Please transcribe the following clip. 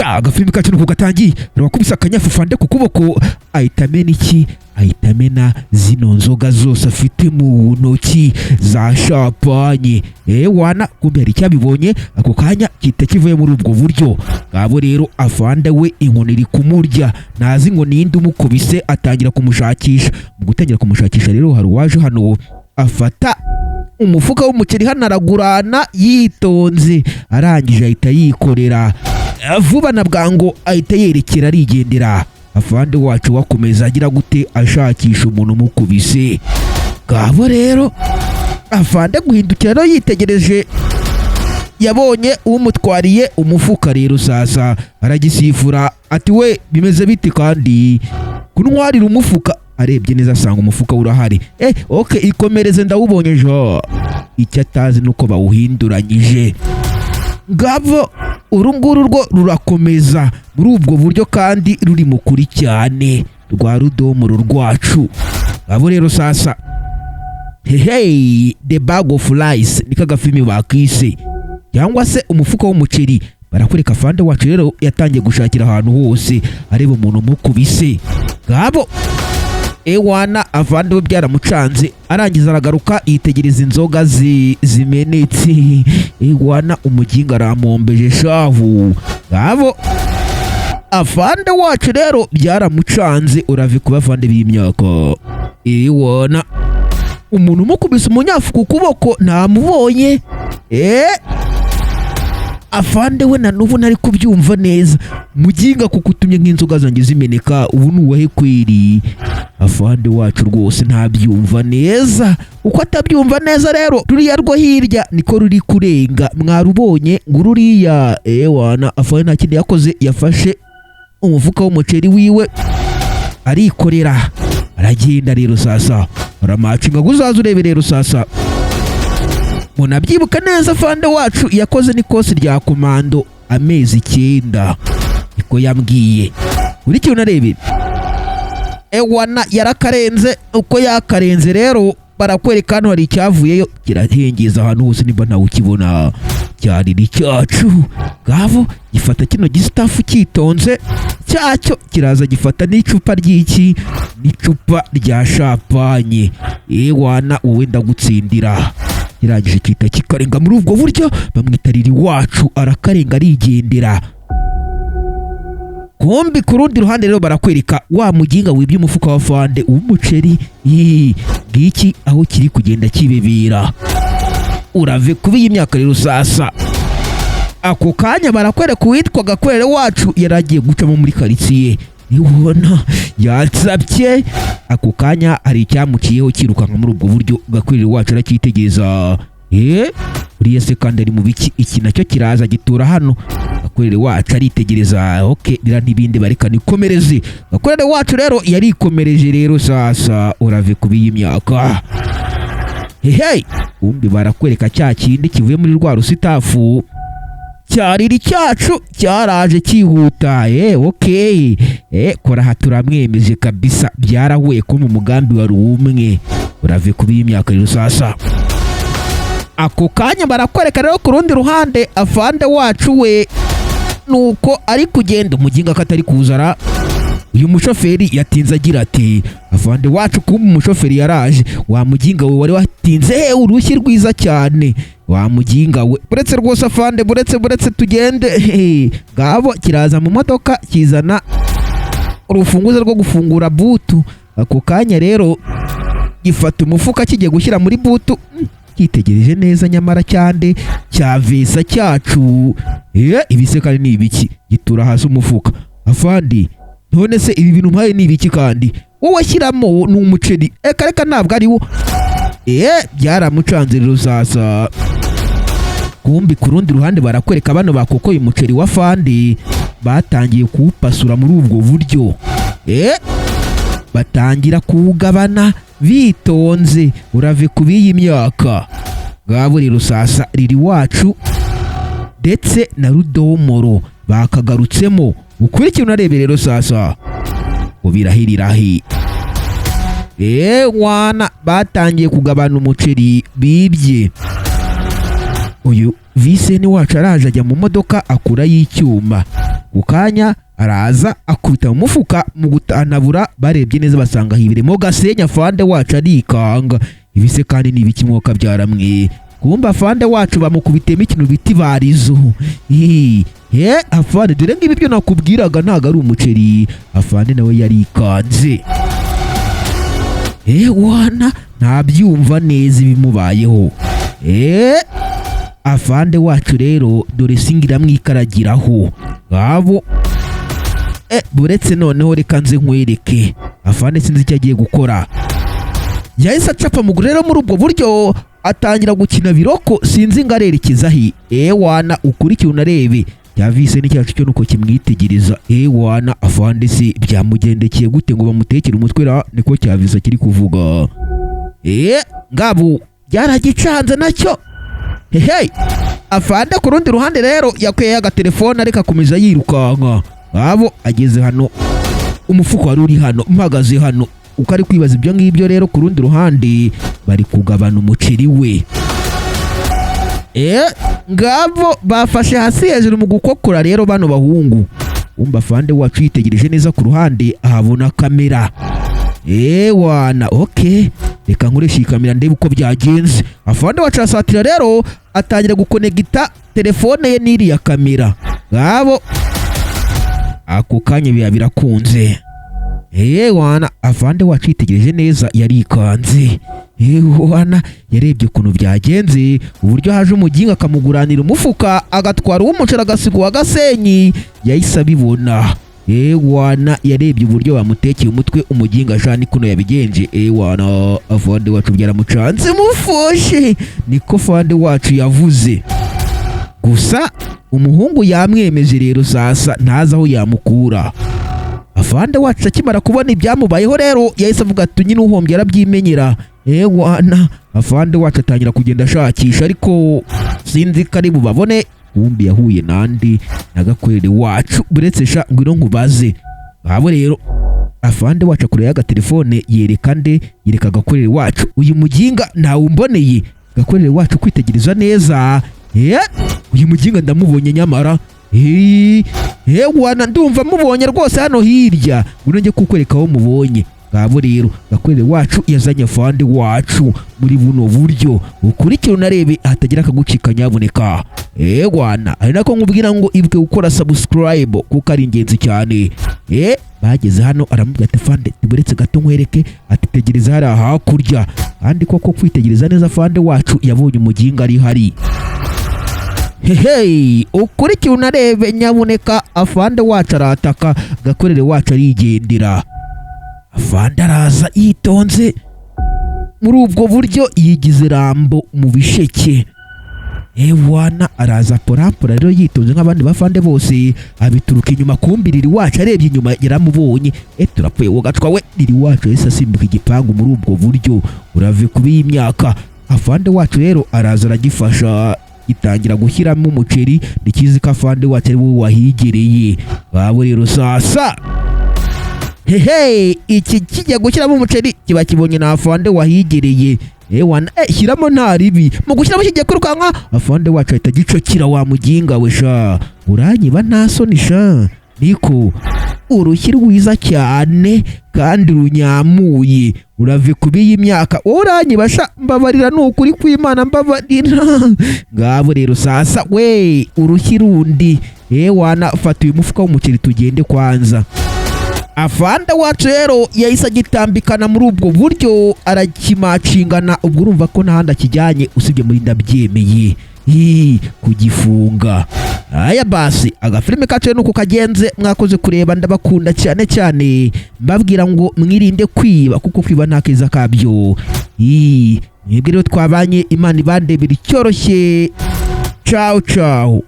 Ya, agafilimi kacu nuko gatangiye. Wakubise akanyafufande ku kuboko, ahita amena iki? Ahita amena zino nzoga zose afite mu ntoki za champagne. Wana, kumbe hari icyabibonye ako kanya gihita kivuye muri ubwo buryo ngabo. Rero afande we inkoni iri kumurya, ntazi ngo ninde umukubise. Atangira kumushakisha. Mu gutangira kumushakisha rero, hari uwaje hano afata umufuka w'umuceri hano, aragurana yitonze, arangije ahita yikorera vuba na bwangu, ahita yerekera arigendera. Afande wacu wakomeza agira gute? Ashakisha umuntu umukubise. Ngabo rero afande guhindukira rero, yitegereje yabonye umutwariye umufuka. Rero sasa aragisifura ati: "We, bimeze bite kandi kuntwarira umufuka?" Arebye neza asanga umufuka urahari. "Okay, ikomereze, ndawubonye jo." Icyo atazi nuko bawuhinduranyije. Ngabo uru nguru rwo rurakomeza muri ubwo buryo kandi ruri mu kuri cyane rwa rudomoro rwacu. Ngabo rero sasa, hey, The Bag of Rice niko agafilimi bakise, cyangwa se umufuka w'umuceri. Barakwereka afande wacu rero yatangiye gushakira ahantu hose areba umuntu umukubise. Ngabo ewana, afande we byaramucanze, arangiza aragaruka yitegereza inzoga zimenetse. Ewana, umuginga aramombeje shahu. Ngabo afande wacu rero byaramucanze. Urave kuba afande b'imyaka, ewana, umuntu umukubise umunyafu ku kuboko ntamubonye. Afande we na n'ubu ntari kubyumva neza. Muginga, kuko utumye nk'inzoga zanjye zimeneka, ubu ni uwahe kweri? Afande wacu rwose ntabyumva neza. Uko atabyumva neza rero, ruriya rwo hirya niko ruri kurenga, mwarubonye ngo ruriya. Ewana, afande nta kindi yakoze, yafashe umufuka w'umuceri wiwe arikorera aragenda. Rero sasa aramacinga ngo uzaze urebe. Rero sasa munabyibuka neza, afande wacu yakoze n'ikosi rya komando amezi 9, niko yambwiye. Buri kintu narebe, ewana, yarakarenze. Uko yakarenze rero, barakwereka hano hari icyavuyeyo kirahengeza ahantu hose. Nimba ntawe ukibona, cyariri cyacu. Ngavo gifata kino gisitafu cyitonze cyacyo, kiraza gifata n'icupa ry'iki, n'icupa rya champagne. Ewana, wowe ndagutsindira. Kirangije kita kikarenga muri ubwo buryo. Bamwita riri wacu, arakarenga arigendera. Kumbi ku rundi ruhande rero barakwereka wa muginga wibye umufuka wa fande w'umuceri. Ii, ngiki aho kiri kugenda kibebera. Urave kuba iyi myaka. Rero sasa ako kanya barakwereka uwitwa Gakorere wacu yari agiye gucamo muri karitsiye, nibona yatsabye. Ako kanya hari icyamuciyeho kirukanka muri ubwo buryo. Gakorere wacu aracyitegereza. Uriya se kandi ari mu biki? Iki nacyo kiraza gitura hano. Gakorere wacu aritegereza. Okay, bira n'ibindi, bareka nikomereze. Gakorere wacu rero yarikomereje. Rero sasa urave kuba iyi myaka. Hey, kumbi barakwereka cya kindi kivuye muri rwa rusitafu cyariri cyacu cyaraje cyihuta. Okay, kora aha, turamwemeje kabisa. Byarahuye ko mu mugambi wari umwe. Urave kuba iyi myaka. Rero sasa ako kanya barakwereka rero ku rundi ruhande afande wacu we nuko ari kugenda. Umuginga ko atari kuzara, uyu mushoferi yatinze agira ati: "Afande wacu." Kumbe umushoferi yaraje. "Wa muginga we, wari watinze he? Urushyi rwiza cyane, wa muginga we." "Buretse rwose afande, buretse, buretse tugende." He, ngabo kiraza mu modoka, kizana urufunguzo rwo gufungura boot. Ako kanya rero gifata umufuka kigiye gushyira muri boot. Cyitegereje neza nyamara cyande cya vesa cyacu. Ibise kandi ni ibiki? Gitura hasi umufuka. "Afandi, none se ibi bintu mpaye ni ibiki kandi?" "Wowe shyiramo, ni umuceri." "Eka reka, ntabwo ari wo." Byaramucanze. Rero sasa kumbi ku rundi ruhande barakwereka bano bakokoye umuceri wa fandi, batangiye kuwupasura muri ubwo buryo. Batangira kuwugabana bitonze. Urave ku b'iyi myaka. Ngabo rero sasa riri wacu ndetse na rudomoro bakagarutsemo. Ukurikire unarebe. Rero sasa ngo birahirirahi. Wana, batangiye kugabana umuceri bibye. Uyu viseni wacu araje ajya mu modoka akurayo icyuma. Ku kanya araza akubita mu mufuka. Mu gutanabura barebye neza basanga hibiremo Gasenya. Afande wacu arikanga, ibise kandi ni ibiki mwoka byaramwe? Kumba afande wacu bamukubitemo ikintu bita ibarizo. Hi, he afande, dore ngibi byo nakubwiraga, ntabwo ari umuceri. Afande nawe yarikanze, wana ntabyumva neza ibimubayeho. Afande wacu rero dore singa iramwikaragiraho ngabo. Buretse noneho reka nze nkwereke. Afande sinzi icyo agiye gukora, yahise acapa muguru rero muri ubwo buryo atangira gukina biroko, sinzi ngo arerekeza he. Ewana, ukurikiye unarebe byavise n'icyacu cyo nuko kimwitegereza. Ewana, afande se byamugendekeye gute ngo bamutekere umutwe ra? Niko cyavise kiri kuvuga. Ngabo byaragicanze nacyo. Hehe, afande ku rundi ruhande rero yakweye agatelefone ariko akomeza yirukanka. Ngabo ageze hano, umufuko wari uri hano, mpagaze hano uko ari kwibaza ibyo ngibyo. Rero ku rundi ruhande bari kugabana umuceri we. Ngabo bafashe hasi hejuru mu gukokora rero bano bahungu. Wumva afande wacu yitegereje neza ku ruhande ahabona kamera. Wana, okay, reka nkoreshe iyi kamera ndebe uko byagenze. Afande wacu arasatira rero atangira gukonegita telefone ye n'iriya kamera. Ngabo ako kanya biba birakunze. Wana, afande wacu yitegereje neza yarikanze. Wana, yarebye ukuntu byagenze, uburyo haje umuginga akamuguranira umufuka, agatwara uw'umuceri, agasiga uwa Gasenyi, yahise abibona. Wana, yarebye uburyo bamutekeye umutwe umuginga jani kuno yabigenje. Wana, afande wacu byaramucanze, mufoshe niko afande wacu yavuze. Gusa umuhungu yamwemeje rero, sasa ntazi aho yamukura. Afande wacu akimara kubona ibyamubayeho rero yahise avuga ati nyine uhombye arabyimenyera. Ewana, afande wacu atangira kugenda ashakisha, ariko sinzi ko ari bubabone. Wumbi yahuye nandi na Gakwere wacu. Buretse sha, ngwino nkubaze. Ngabo rero afande wacu akure y'agatelefone yereka nde? Yereka Gakorere wacu. Uyu muginga ntawumboneye. Gakorere wacu kwitegereza neza, uyu muginga ndamubonye nyamara. Wana, ndumva mubonye rwose hano hirya, ngwino njye kukwereka aho mubonye. Ngabo rero Gakorere wacu yazanye afande wacu muri buno buryo. Ukurikire unarebe hatagira akagucika nyabuneka. Wana, ari nako nkubwira ngo ibuke gukora subscribe kuko ari ingenzi cyane. Bageze hano aramubwira ati afande, tuburetse gato nkwereke. Ati tegereza hariya hakurya. Kandi koko kwitegereza neza afande wacu yabonye umuginga ari hari. Hehe, ukurikiye unarebe nyabuneka. Afande wacu arataka, Gakorere wacu arigendera. Afande araza yitonze muri ubwo buryo yigize Rambo mu bisheke. Ewana, araza porampora rero yitonze nk'abandi bafande bose, abituruka inyuma. Kumbirira iwacu arebye inyuma yaramubonye. Turapfuye wowe gacwa we! Riri wacu yahise asimbuka igipangu muri ubwo buryo, urave kubi y'imyaka. Afande wacu rero araza aragifasha, gitangira gushyiramo umuceri, ntikizi ko afande wacu ari wowe wahigereye. Ngabo rero sasa, hehe, iki kijya gushyiramo umuceri kiba kibonye na afande wahigereye. Ewana, shyiramo nta ribi. Mu gushyiramo kigiye kwirukanka, afande wacu ahita agicakira. Wa muginga we sha, uranyiba nta soni sha? Niko urushyi rwiza cyane kandi runyamuye, urave kubi y'imyaka, wowe uranyiba sha! Mbabarira, ni ukuri kw'Imana, mbabarira. Ngabo rero sasa we urushyi rundi. Ewana, fata uyu mufuka w'umuceri tugende kwanza. Afande wacu rero yahise agitambikana muri ubwo buryo, arakimacingana. Ubwo urumva ko ntahandi akijyanye usibye muri ndabyemeye. Ii, kugifunga. Aya basi, agafilime kacu nuko kagenze. Mwakoze kureba, ndabakunda cyane cyane. Mbabwira ngo mwirinde kwiba kuko kwiba nta keza kabyo. Ii, mwebwe rero twabanye, Imana ibandebera icyoroshye. Ciao ciao.